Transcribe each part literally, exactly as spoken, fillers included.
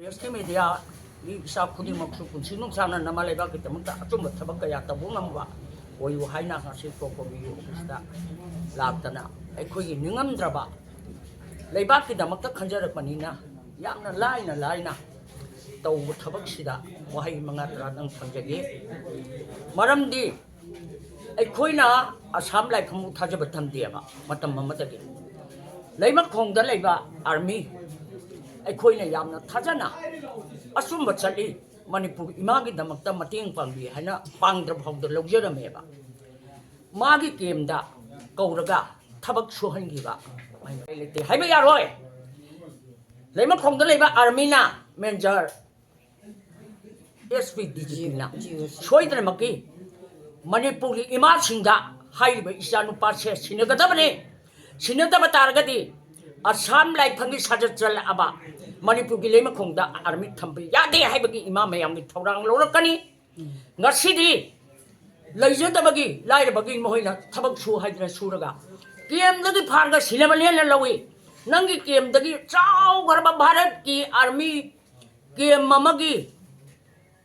ꯑꯦꯁ T ꯃꯦꯗꯤꯌꯥꯒꯤ ꯏꯆꯥ ꯈꯨꯗꯤꯡꯃꯛꯁꯨ ꯄꯨꯟꯁꯤ ꯅꯨꯡꯁꯥꯡꯅ ꯅꯃꯥ ꯂꯩꯕꯥꯛꯀꯤꯗꯃꯛꯇ ꯑꯆꯨꯝꯕ ꯊꯕꯛ ꯀꯌꯥ ꯇꯧꯕ ꯉꯝꯕ ꯑꯣꯏꯌꯨ ꯍꯥꯏꯅ ꯉꯁꯤ ꯀꯣꯀꯣꯃꯤꯒꯤ ꯑꯣꯐꯤꯁꯇ ꯂꯥꯛꯇꯅ ꯑꯩꯈꯣꯏꯒꯤ ꯅꯤꯡꯉꯝꯗ꯭ꯔꯕ ꯂꯩꯕꯥꯛꯀꯤꯗꯃꯛꯇ ꯈꯟꯖꯔꯛꯄꯅꯤꯅ ꯌꯥꯝꯅ ꯂꯥꯏꯅ ꯂꯥꯏꯅ ꯇꯧꯕ ꯊꯕꯛꯁꯤꯗ ꯋꯥꯍꯩ ꯃꯉꯥ ꯇꯔꯥꯗꯪ ꯊꯝꯖꯒꯦ꯫ ꯃꯔꯝꯗꯤ ꯑꯩꯈꯣꯏꯅ ꯑꯁꯥꯝ ꯂꯥꯏꯐꯝꯕꯨ ꯊꯥꯖꯕ ꯊꯝꯗꯦꯕ꯫ ꯃꯇꯝ ꯑꯃꯗꯒꯤ ꯂꯩꯃꯈꯣꯡꯗ ꯂꯩꯕ ꯑꯥꯔꯃꯤ ꯑꯩꯈꯣꯏꯅ ꯌꯥꯝꯅ ꯊꯥꯖꯅ ꯑꯆꯨꯝꯕ ꯆꯠꯂꯤ, ꯃꯅꯤꯄꯨꯔ ꯏꯃꯥꯒꯤꯗꯃꯛꯇ ꯃꯇꯦꯡ ꯄꯥꯡꯕꯤ ꯍꯥꯏꯅ ꯄꯥꯡꯗ꯭ꯔ ꯐꯥꯎꯗ ꯂꯧꯖꯔꯝꯃꯦꯕ꯫ ꯃꯥꯒꯤ ꯀꯦꯝꯗ ꯀꯧꯔꯒ ꯊꯕꯛ ꯁꯨꯍꯟꯈꯤꯕ ꯂꯩꯇꯦ ꯍꯥꯏꯕ ꯌꯥꯔꯣꯏ꯫ ꯂꯩꯃꯈꯣꯡꯗ ꯂꯩꯕ ꯑꯥꯔꯃꯤꯅ, major S P D G ꯄꯤꯅ ꯁꯣꯏꯗꯅꯃꯛꯀꯤ ꯃꯅꯤꯄꯨꯔꯒꯤ ꯏꯃꯥꯁꯤꯡꯗ ꯍꯥꯏꯔꯤꯕ ꯏꯆꯥꯅꯨꯄꯥꯁꯦ ꯁꯤꯟꯅꯒꯗꯕꯅꯤ꯫ ꯁꯤꯟꯅꯗꯕ ꯇꯥꯔꯒꯗꯤ ꯑꯁꯥꯝ ꯂꯥꯏꯐꯝꯒꯤ ꯁꯥꯖꯠ ꯆꯠꯂꯛꯑꯕ ꯃꯅꯤꯄꯨꯔꯒꯤ ꯂꯩꯃꯈꯣꯡꯗ ꯑꯥꯔꯃꯤ ꯊꯝꯕ ꯌꯥꯗꯦ ꯍꯥꯏꯕꯒꯤ ꯏꯃꯥ ꯃꯌꯥꯝꯒꯤ ꯊꯧꯔꯥꯡ ꯂꯧꯔꯛꯀꯅꯤ꯫ ꯉꯁꯤꯗꯤ ꯂꯩꯖꯗꯕꯒꯤ, ꯂꯥꯏꯔꯕꯒꯤ ꯃꯈꯣꯏꯅ ꯊꯕꯛ ꯁꯨ ꯍꯥꯏꯗꯅ ꯁꯨꯔꯒ ꯀꯦꯝꯗꯒꯤ ꯐꯥꯔꯒ ꯁꯤꯟꯅꯕꯅꯦꯅ ꯂꯧꯏ꯫ ꯅꯪꯒꯤ ꯀꯦꯝꯗꯒꯤ ꯆꯥꯎꯈ꯭ꯔꯕ ꯚꯥꯔꯠꯀꯤ ꯑꯥꯔꯃꯤ ꯀꯦꯝ ꯑꯃꯒꯤ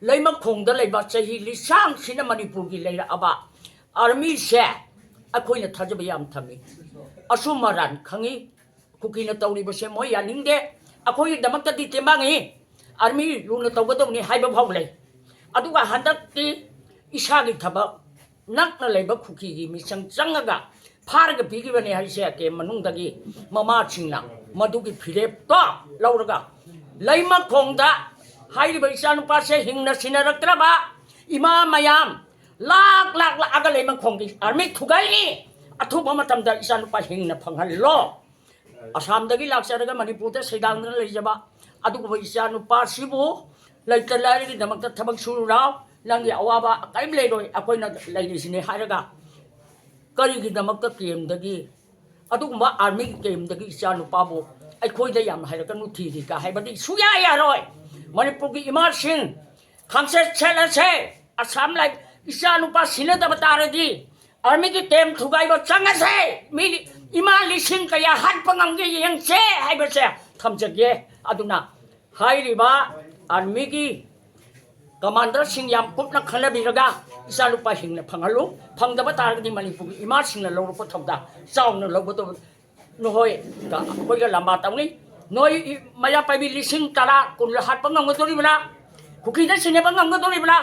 ꯂꯩꯃꯈꯣꯡꯗ ꯂꯩꯕ ꯆꯍꯤ ꯂꯤꯁꯥꯡꯁꯤꯅ ꯃꯅꯤꯄꯨꯔꯒꯤ ꯂꯩꯔꯛꯑꯕ ꯑꯥꯔꯃꯤꯁꯦ ꯑꯩꯈꯣꯏꯅ ꯊꯥꯖꯕ ꯌꯥꯝ ꯊꯝꯃꯤ꯫ ꯑꯆꯨꯝ ꯑꯔꯥꯟ ꯈꯪꯉꯤ꯫ ꯀꯨꯀꯤꯅ ꯇꯧꯔꯤꯕꯁꯦ ꯃꯣꯏ ꯌꯥꯅꯤꯡꯗꯦ꯫ ꯑꯩꯈꯣꯏꯒꯤꯗꯃꯛꯇꯗꯤ ꯇꯦꯡꯕꯥꯡꯉꯤ, ꯑꯥꯔꯃꯤ ꯂꯨꯅ ꯇꯧꯒꯗꯧꯅꯤ ꯍꯥꯏꯕ ꯐꯥꯎ ꯂꯩ꯫ ꯑꯗꯨꯒ ꯍꯟꯗꯛꯇꯤ ꯏꯁꯥꯒꯤ ꯊꯕꯛ ꯅꯛꯅ ꯂꯩꯕ ꯀꯨꯀꯤꯒꯤ ꯃꯤꯆꯪ ꯆꯪꯉꯒ ꯐꯥꯔꯒ ꯄꯤꯈꯤꯕꯅꯦ ꯍꯥꯏꯁꯦ ꯀꯦꯝ ꯃꯅꯨꯡꯗꯒꯤ ꯃꯃꯥꯁꯤꯡꯅ ꯃꯗꯨꯒꯤ ꯐꯤꯔꯦꯞꯇꯣ ꯂꯧꯔꯒ ꯂꯩꯃꯈꯣꯡꯗ ꯍꯥꯏꯔꯤꯕ ꯏꯆꯥꯅꯨꯄꯥꯁꯦ ꯍꯤꯡꯅ ꯁꯤꯟꯅꯔꯛꯇ꯭ꯔꯕ ꯏꯃꯥ ꯃꯌꯥꯝ ꯂꯥꯛ ꯂꯥꯛ ꯂꯥꯛꯑꯒ ꯂꯩꯃꯈꯣꯡꯒꯤ ꯑꯥꯔꯃꯤ ꯊꯨꯒꯥꯏꯅꯤ꯫ ꯑꯊꯨꯕ ꯃꯇꯝꯗ ꯏꯆꯥꯅꯨꯄꯥ ꯍꯤꯡꯅ ꯐꯪꯍꯜꯂꯣ꯫ ꯑꯁꯥꯝꯗꯒꯤ ꯂꯥꯛꯆꯔꯒ ꯃꯅꯤꯄꯨꯔꯗ ꯁꯩꯗꯥꯡꯗꯨꯅ ꯂꯩꯖꯕ ꯑꯗꯨꯒꯨꯝꯕ ꯏꯆꯥ ꯅꯨꯄꯥꯁꯤꯕꯨ ꯂꯩꯇ ꯂꯥꯏꯔꯒꯤꯗꯃꯛꯇ ꯊꯕꯛ ꯁꯨꯔꯨꯔꯥꯎ, ꯅꯪꯒꯤ ꯑꯋꯥꯕ ꯀꯔꯤꯝ ꯂꯩꯔꯣꯏ, ꯑꯩꯈꯣꯏꯅ ꯂꯩꯔꯤꯁꯤꯅꯤ ꯍꯥꯏꯔꯒ ꯀꯔꯤꯒꯤꯗꯃꯛꯇ ꯀꯦꯝꯗꯒꯤ ꯑꯗꯨꯒꯨꯝꯕ ꯑꯥꯔꯃꯤꯒꯤ ꯀꯦꯝꯗꯒꯤ ꯏꯆꯥ ꯅꯨꯄꯥꯕꯨ ꯑꯩꯈꯣꯏꯗ ꯌꯥꯝ ꯍꯥꯏꯔꯛꯀꯅꯨ ꯊꯤꯔꯤ ꯀ ꯍꯥꯏꯕꯗꯤ ꯁꯨꯌꯥ ꯌꯥꯔꯣꯏ꯫ ꯃꯅꯤꯄꯨꯔꯒꯤ ꯏꯃꯥꯁꯤꯡ ꯈꯥꯡꯆꯦꯠ ꯁꯦꯠꯂꯁꯦ꯫ ꯑꯁꯥꯝ ꯂꯥꯏ ꯏꯆꯥ ꯅꯨꯄꯥ ꯁꯤꯟꯅꯗꯕ ꯇꯥꯔꯗꯤ ꯑꯥꯔꯃꯤꯒꯤ ꯀꯦꯝ ꯊꯨꯒꯥꯏꯕ ꯆꯪꯉꯁꯦ꯫ ꯃꯤ ꯏꯃꯥ ꯂꯤꯁꯤꯡ ꯀꯌꯥ ꯍꯥꯠꯄ ꯉꯝꯒꯦ ꯌꯦꯡꯁꯦ ꯍꯥꯏꯕꯁꯦ ꯊꯝꯖꯒꯦ꯫ ꯑꯗꯨꯅ ꯍꯥꯏꯔꯤꯕ ꯑꯥꯔꯃꯤꯒꯤ ꯀꯃꯥꯟꯗꯔꯁꯤꯡ ꯌꯥꯝ ꯀꯨꯞꯅ ꯈꯟꯅꯕꯤꯔꯒ ꯏꯆꯥꯅꯨꯄꯥ ꯍꯤꯡꯅ ꯐꯪꯍꯜꯂꯨ꯫ ꯐꯪꯗꯕ ꯇꯥꯔꯒꯗꯤ ꯃꯅꯤꯄꯨꯔꯒꯤ ꯏꯃꯥꯁꯤꯡꯅ ꯂꯧꯔꯛꯄ ꯊꯧꯗꯥꯡ ꯆꯥꯎꯅ ꯂꯧꯒꯗꯕ꯫ ꯅꯈꯣꯏ ꯑꯩꯈꯣꯏꯒ ꯂꯝꯕꯥ ꯇꯧꯅꯤ꯫ ꯅꯣꯏ ꯃꯩꯔꯥ ꯄꯥꯏꯕꯤ ꯂꯤꯁꯤꯡ ꯇꯔꯥ, ꯀꯨꯟ ꯍꯥꯠꯄ ꯉꯝꯒꯗꯣꯔꯤꯕ꯭ꯔꯥ? ꯀꯨꯀꯤꯗ ꯁꯤꯟꯅꯕ ꯉꯝꯒꯗꯣꯔꯤꯕ꯭ꯔꯥ?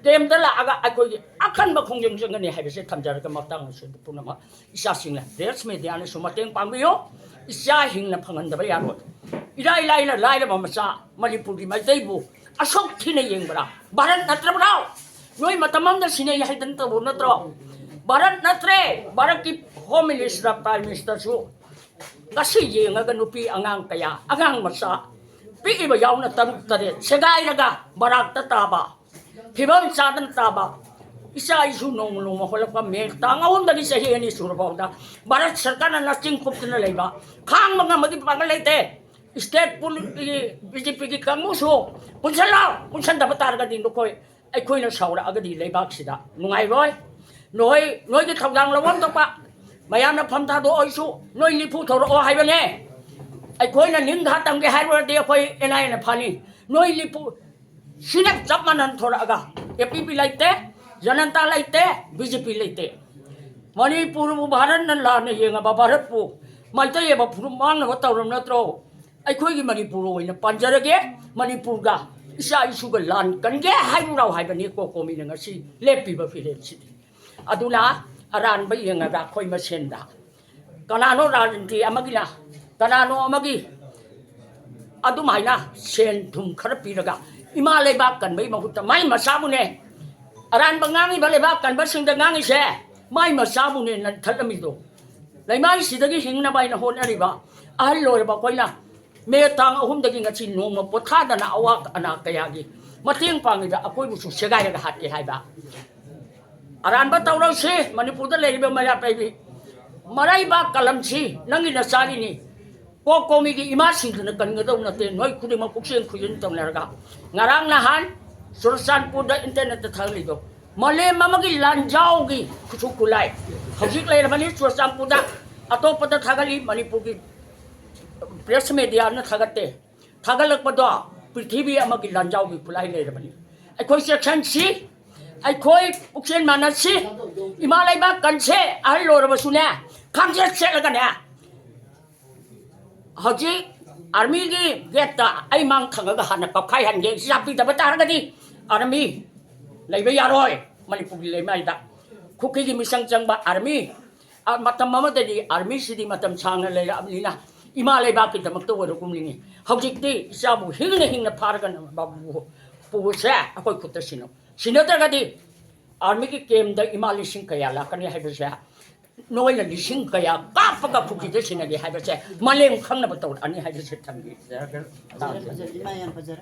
ꯀꯦꯝꯗ ꯂꯥꯛꯑꯒ ꯑꯩꯈꯣꯏꯒꯤ ꯑꯀꯟꯕ ꯈꯣꯡꯖꯪ ꯆꯪꯒꯅꯤ ꯍꯥꯏꯕꯁꯦ ꯊꯝꯖꯔꯒ ꯃꯇꯥꯡ ꯑꯁꯤꯗ ꯄꯨꯝꯅꯃꯛ ꯏꯆꯥꯁꯤꯡꯅ, ꯄ꯭ꯔꯦꯁ ꯃꯦꯗꯤꯌꯥꯅꯁꯨ ꯃꯇꯦꯡ ꯄꯥꯡꯕꯤꯌꯨ꯫ ꯏꯆꯥ ꯍꯤꯡꯅ ꯐꯪꯍꯟꯗꯕ ꯌꯥꯔꯣꯏ꯫ ꯏꯔꯥꯏ ꯂꯥꯏꯅ ꯂꯥꯏꯔꯕ ꯃꯆꯥ ꯃꯅꯤꯄꯨꯔꯒꯤ ꯃꯩꯇꯩꯕꯨ ꯑꯁꯨꯛ ꯊꯤꯅ ꯌꯦꯡꯕ꯭ꯔꯥ? ꯚꯥꯔꯠ ꯅꯠꯇ꯭ꯔꯕ꯭ꯔꯣ? ꯅꯣꯏ ꯃꯇꯝ ꯑꯃꯗ ꯁꯤꯟꯅꯩ ꯍꯥꯏꯗꯅ ꯇꯧꯕ ꯅꯠꯇ꯭ꯔꯣ? ꯚꯥꯔꯠ ꯅꯠꯇ꯭ꯔꯦ꯫ ꯚꯥꯔꯠꯀꯤ ꯍꯣꯝ ꯃꯤꯅꯤꯁꯇꯔ, ꯄ꯭ꯔꯥꯏꯝ ꯃꯤꯅꯤꯁꯇꯔꯁꯨ ꯉꯁꯤ ꯌꯦꯡꯉꯒ ꯅꯨꯄꯤ ꯑꯉꯥꯡ ꯀꯌꯥ, ꯑꯉꯥꯡ ꯃꯆꯥ ꯄꯤꯛꯏꯕ ꯌꯥꯎꯅ ꯇꯔꯨꯛ ꯇꯔꯦꯠ ꯁꯦꯒꯥꯏꯔꯒ ꯕꯔꯥꯛꯇ ꯇꯥꯕ, ꯐꯤꯕꯝ ꯆꯥꯗꯅ ꯇꯥꯕ, ꯏꯆꯥ ꯏꯁꯨ ꯅꯣꯡꯃ ꯅꯣꯡꯃ ꯍꯣꯜꯂꯛꯄ꯫ ꯃꯦ ꯇꯥꯡ ꯑꯍꯨꯝꯗꯒꯤ ꯆꯍꯤ ꯑꯅꯤ ꯁꯨꯔꯐꯥꯎꯗ ꯚꯥꯔꯠ ꯁꯔꯀꯥꯔꯅ ꯅꯆꯤꯡ ꯈꯨꯞꯇꯅ ꯂꯩꯕ, ꯈꯥꯡꯕ ꯉꯝꯕꯒꯤ ꯄꯥꯡꯒꯜ ꯂꯩꯇꯦ꯫ ꯁ꯭ꯇꯦꯠ ꯄꯨ-, ꯕꯤ ꯖꯦ ꯄꯤꯒꯤ ꯀꯥꯡꯕꯨꯁꯨ ꯄꯨꯟꯁꯜꯂꯣ꯫ ꯄꯨꯟꯁꯟꯗꯕ ꯇꯥꯔꯒꯗꯤ ꯅꯈꯣꯏ, ꯑꯩꯈꯣꯏꯅ ꯁꯥꯎꯔꯛꯑꯒꯗꯤ ꯂꯩꯕꯥꯛꯁꯤꯗ ꯅꯨꯡꯉꯥꯏꯔꯣꯏ꯫ ꯅꯣꯏ, ꯅꯣꯏꯒꯤ ꯊꯧꯗꯥꯡ ꯂꯧꯐꯝ ꯊꯣꯛꯄ ꯃꯌꯥꯝꯅ ꯐꯝ ꯊꯥꯗꯣꯛꯑꯣꯏꯁꯨ ꯅꯣꯏ ꯅꯤꯐꯨ ꯊꯣꯔꯛꯑꯣ ꯍꯥꯏꯕꯅꯦ꯫ ꯑꯩꯈꯣꯏꯅ ꯅꯤꯡꯊꯥ ꯇꯝꯒꯦ ꯍꯥꯏꯔꯨꯔꯗꯤ ꯑꯩꯈꯣꯏ ꯑꯦꯟ ꯑꯥꯏ ꯑꯦꯅ ꯐꯥꯅꯤ꯫ ꯅꯣꯏ ꯅꯤꯐꯨ ꯁꯤꯅ ꯆꯞ ꯃꯥꯟꯅꯅ ꯊꯣꯔꯛꯑꯒ ꯑꯦ ꯄꯤ ꯄꯤ ꯂꯩꯇꯦ, ꯖꯅꯟꯇꯥ ꯂꯩꯇꯦ, ꯕꯤ ꯖꯦ ꯄꯤ ꯂꯩꯇꯦ꯫ ꯃꯅꯤꯄꯨꯔꯕꯨ ꯚꯥꯔꯠꯅ ꯂꯥꯟꯅ ꯌꯦꯡꯉꯕ, ꯚꯥꯔꯠꯄꯨ ꯃꯩꯇꯩ ꯑꯃ ꯐꯨꯔꯨꯞ ꯃꯥꯡꯅꯕ ꯇꯧꯔꯕ ꯅꯠꯇ꯭ꯔꯣ? ꯑꯩꯈꯣꯏꯒꯤ ꯃꯅꯤꯄꯨꯔ ꯑꯣꯏꯅ ꯄꯥꯟꯖꯔꯒꯦ, ꯃꯅꯤꯄꯨꯔꯒ ꯏꯆꯥ ꯏꯁꯨꯒ ꯂꯥꯟ ꯀꯟꯒꯦ ꯍꯥꯏꯔꯨꯔꯥꯎ ꯍꯥꯏꯕꯅꯤ ꯀꯣꯀꯣꯃꯤꯅ ꯉꯁꯤ ꯂꯦꯞꯄꯤꯕ ꯐꯤꯔꯦꯞꯁꯤꯗꯤ꯫ ꯑꯗꯨꯅ ꯑꯔꯥꯟꯕ ꯌꯦꯡꯉꯒ ꯑꯩꯈꯣꯏ ꯃꯁꯦꯟꯗ ꯀꯅꯥꯅꯣ ꯔꯥꯖꯅꯤꯇꯤ ꯑꯃꯒꯤꯅ, ꯀꯅꯥꯅꯣ ꯑꯃꯒꯤ ꯑꯗꯨꯃꯥꯏꯅ ꯁꯦꯟ ꯊꯨꯝ ꯈꯔ ꯄꯤꯔꯒ ꯏꯃꯥ ꯂꯩꯕꯥꯛ ꯀꯟꯕꯒꯤ ꯃꯍꯨꯠꯇ ꯃꯥꯏ ꯃꯆꯥꯕꯨꯅꯦ, ꯑꯔꯥꯟꯕ ꯉꯥꯡꯉꯤꯕ ꯂꯩꯕꯥꯛ ꯀꯟꯕꯁꯤꯡꯗ ꯉꯥꯡꯉꯤꯁꯦ, ꯃꯥꯏ ꯃꯆꯥꯕꯨꯅꯦ ꯅꯟꯊꯠꯂꯝꯃꯤꯗꯣ꯫ ꯂꯩꯃꯥꯏꯁꯤꯗꯒꯤ ꯍꯤꯡꯅꯕ ꯍꯥꯏꯅ ꯍꯣꯠꯅꯔꯤꯕ ꯑꯍꯜ ꯑꯣꯏꯔꯕ ꯑꯩꯈꯣꯏꯅ ꯃꯦ ꯇꯥꯡ ꯑꯍꯨꯝꯗꯒꯤ ꯉꯁꯤ ꯅꯣꯡꯃ ꯄꯣꯊꯥꯗꯅ ꯑꯋꯥ ꯑꯅꯥ ꯀꯌꯥꯒꯤ ꯃꯇꯦꯡ ꯄꯥꯡꯉꯤꯕ ꯑꯩꯈꯣꯏꯕꯨꯁꯨ ꯁꯦꯒꯥꯏꯔꯒ ꯍꯥꯠꯀꯦ ꯍꯥꯏꯕ꯫ ꯑꯔꯥꯟꯕ ꯇꯧꯔꯧꯁꯤ꯫ ꯃꯅꯤꯄꯨꯔꯗ ꯂꯩꯔꯤꯕ ꯃꯩꯔꯥ ꯄꯥꯏꯕꯤ, ꯃꯔꯩꯕꯥꯛ ꯀꯂꯝꯁꯤ ꯅꯪꯒꯤ ꯅꯆꯥꯒꯤꯅꯤ꯫ ꯀꯣꯛ ꯀꯣꯃꯤꯒꯤ ꯏꯃꯥꯁꯤꯡꯗꯨꯅ ꯀꯟꯒꯗꯧ ꯅꯠꯇꯦ꯫ ꯅꯣꯏ ꯈꯨꯗꯤꯡꯃꯛ ꯄꯨꯛꯆꯦꯟ ꯈꯨꯌꯦꯟ ꯇꯧꯅꯔꯒ ꯉꯔꯥꯡ ꯅꯍꯥꯟ ꯆꯨꯔꯆꯥꯟꯄꯨꯔꯗ ꯏꯟꯇꯔꯅꯦꯠꯇ ꯊꯥꯒꯠꯂꯤꯗꯣ, ꯃꯥꯂꯦꯝ ꯑꯃꯒꯤ ꯂꯥꯟꯖꯥꯎꯒꯤ ꯈꯨꯠꯁꯨ ꯈꯨꯠꯂꯥꯏ ꯍꯧꯖꯤꯛ ꯂꯩꯔꯕꯅꯤ ꯆꯨꯔꯆꯥꯟꯄꯨꯔꯗ꯫ ꯑꯇꯣꯞꯄꯗ ꯊꯥꯒꯠꯂꯤ, ꯃꯅꯤꯄꯨꯔꯒꯤ ꯄ꯭ꯔꯦꯁ ꯃꯦꯗꯤꯌꯥꯅ ꯊꯥꯒꯠꯇꯦ꯫ ꯊꯥꯒꯠꯂꯛꯄꯗꯣ ꯄ꯭ꯔꯤꯊꯤꯕꯤ ꯑꯃꯒꯤ ꯂꯥꯟꯖꯥꯎꯒꯤ ꯈꯨꯠꯂꯥꯏ ꯂꯩꯔꯕꯅꯤ꯫ ꯑꯩꯈꯣꯏ ꯆꯦꯛꯁꯟꯁꯤ, ꯑꯩꯈꯣꯏ ꯄꯨꯛꯆꯦꯜ ꯃꯥꯟꯅꯁꯤ, ꯏꯃꯥ ꯂꯩꯕꯥꯛ ꯀꯟꯁꯦ꯫ ꯑꯍꯜ ꯑꯣꯏꯔꯕꯁꯨꯅꯦ, ꯈꯥꯡꯆꯦꯠ ꯁꯦꯠꯂꯒꯅꯦ, ꯍꯧꯖꯤꯛ ꯑꯥꯔꯃꯤꯒꯤ ꯒꯦꯠꯇ ꯑꯩ ꯃꯥꯡ ꯊꯪꯉꯒ ꯍꯥꯟꯅ ꯀꯞꯈꯥꯏꯍꯟꯒꯦ꯫ ꯏꯆꯥ ꯄꯤꯗꯕ ꯇꯥꯔꯒꯗꯤ ꯑꯥꯔꯃꯤ ꯂꯩꯕ ꯌꯥꯔꯣꯏ ꯃꯅꯤꯄꯨꯔꯒꯤ ꯂꯩꯃꯥꯏꯗ꯫ ꯈꯨꯀꯤꯒꯤ ꯃꯤꯆꯪ ꯆꯪꯕ ꯑꯥꯔꯃꯤ, ꯑ, ꯃꯇꯝ ꯑꯃꯗꯗꯤ ꯑꯥꯔꯃꯤꯁꯤꯗꯤ ꯃꯇꯝ ꯁꯥꯡꯅ ꯂꯩꯔꯛꯑꯕꯅꯤꯅ ꯏꯃꯥ ꯂꯩꯕꯥꯛꯀꯤꯗꯃꯛꯇ ꯑꯣꯏꯔꯒꯨꯝꯅꯤꯡꯉꯤ꯫ ꯍꯧꯖꯤꯛꯇꯤ ꯏꯆꯥꯕꯨ ꯍꯤꯡꯅ ꯍꯤꯡꯅ ꯐꯥꯔꯒ ꯅꯪ ꯕꯥꯕꯨ ꯄꯨꯕꯁꯦ ꯑꯩꯈꯣꯏ ꯈꯨꯠꯇ ꯁꯤꯟꯅꯧ꯫ ꯁꯤꯟꯅꯗ꯭ꯔꯒꯗꯤ ꯑꯥꯔꯃꯤꯒꯤ ꯀꯦꯝꯗ ꯏꯃꯥ ꯂꯤꯁꯤꯡ ꯀꯌꯥ ꯂꯥꯛꯀꯅꯤ ꯍꯥꯏꯕꯁꯦ, ꯅꯣꯏꯅ ꯂꯤꯁꯤꯡ ꯀꯌꯥ ꯀꯥꯞꯄꯒ ꯈꯨꯀꯤꯗ ꯁꯤꯟꯅꯒꯦ ꯍꯥꯏꯕꯁꯦ ꯃꯥꯂꯦꯝ ꯈꯪꯅꯕ ꯇꯧꯔꯛꯑꯅꯤ ꯍꯥꯏꯕꯁꯦ ꯊꯝꯕꯤꯔꯒꯦ꯫ ꯐꯖꯔꯦ, ꯏꯃꯥ, ꯌꯥꯝ ꯐꯖꯔꯦ꯫